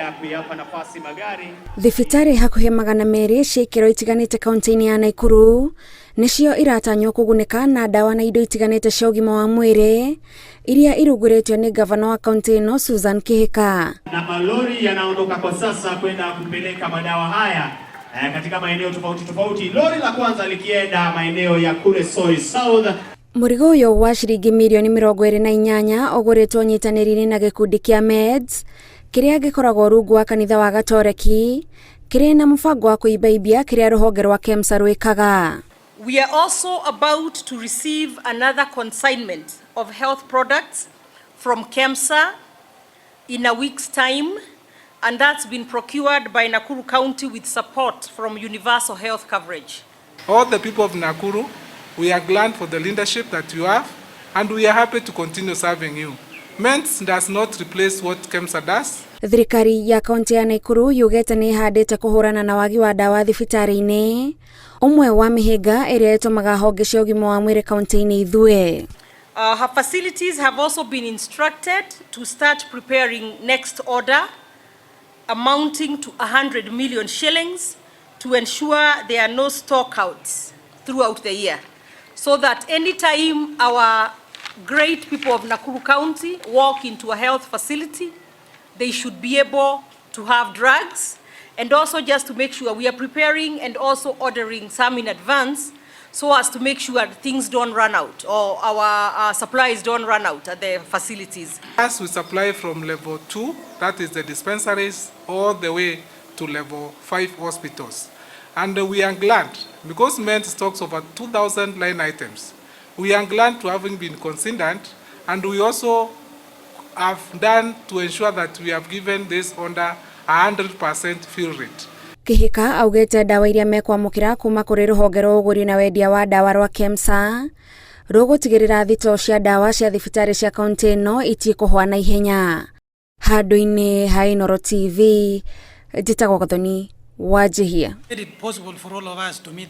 ya kuyapa nafasi magari. Thibitarĩ hakuhĩ 200 cia ikĩro itiganĩte kaunti-inĩ ya Nakuru nĩcio iratanywo kũgunĩka na ndawa na indo itiganĩte cia ũgima wa mwĩrĩ iria irugũrĩtio nĩ gavana wa kaunti ĩno Susan Kihika. Na malori yanaondoka kwa sasa kwenda kupeleka madawa haya katika maeneo tofauti tofauti, lori la kwanza likienda maeneo ya kule Soi South. Mũrigo ũyũ wa ciringi mirioni 28 ũgũrĩtwo ũnyitanĩri-inĩ na gĩkundi kĩa Meds kĩrĩa gĩkoragwo rungu wa kanitha wa Gatoreki kĩrĩ na mũbango wa kũimbaibia kĩrĩa rũhonge rwa KEMSA rwĩkaga. We are also about to receive another consignment of health products from KEMSA in a week's time, and that's been procured by Nakuru County with support from Universal Health Coverage. All the people of Nakuru, we are glad for the leadership that you have, and we are happy to continue serving you. MENTS does not replace what KEMSA does. Thirikari ya kaunti ya Nakuru yugĩte nĩ ĩhandĩte kũhũrana na wagi wa ndawa thibitarĩ-inĩ, ũmwe wa mĩhĩnga ĩrĩa ĩtũmaga honge cia ũgima wa mwĩrĩ kaunti-inĩ ithue. Her facilities have also been instructed to start preparing next order amounting to 100 million shillings to ensure there are no stockouts throughout the year, so that anytime our great people of Nakuru County walk into a health facility, they should be able to have drugs, and also just to make sure we are preparing and also ordering some in advance so as to make sure things don't run out or our supplies don't run out at the facilities. As we supply from level 2, that is the dispensaries, all the way to level 5 hospitals. And we are glad, because MENT stocks over 2,000 line items, we are glad to having been considered, and we also have done to ensure that we have given this under 100% fill rate. Kihika augĩte ndawa iria mekwamũkĩra kuma kũrĩ rũhonge rwa ũgũri na wendia wa ndawa rwa KEMSA rũgũtigĩrĩra thitoo cia ndawa cia thibitarĩ cia kaunti ĩno itikũhwa na ihenya. Handũ-inĩ ha Inooro TV, njĩtagwo Gathoni Wanjihia. Made it possible for all of us to meet.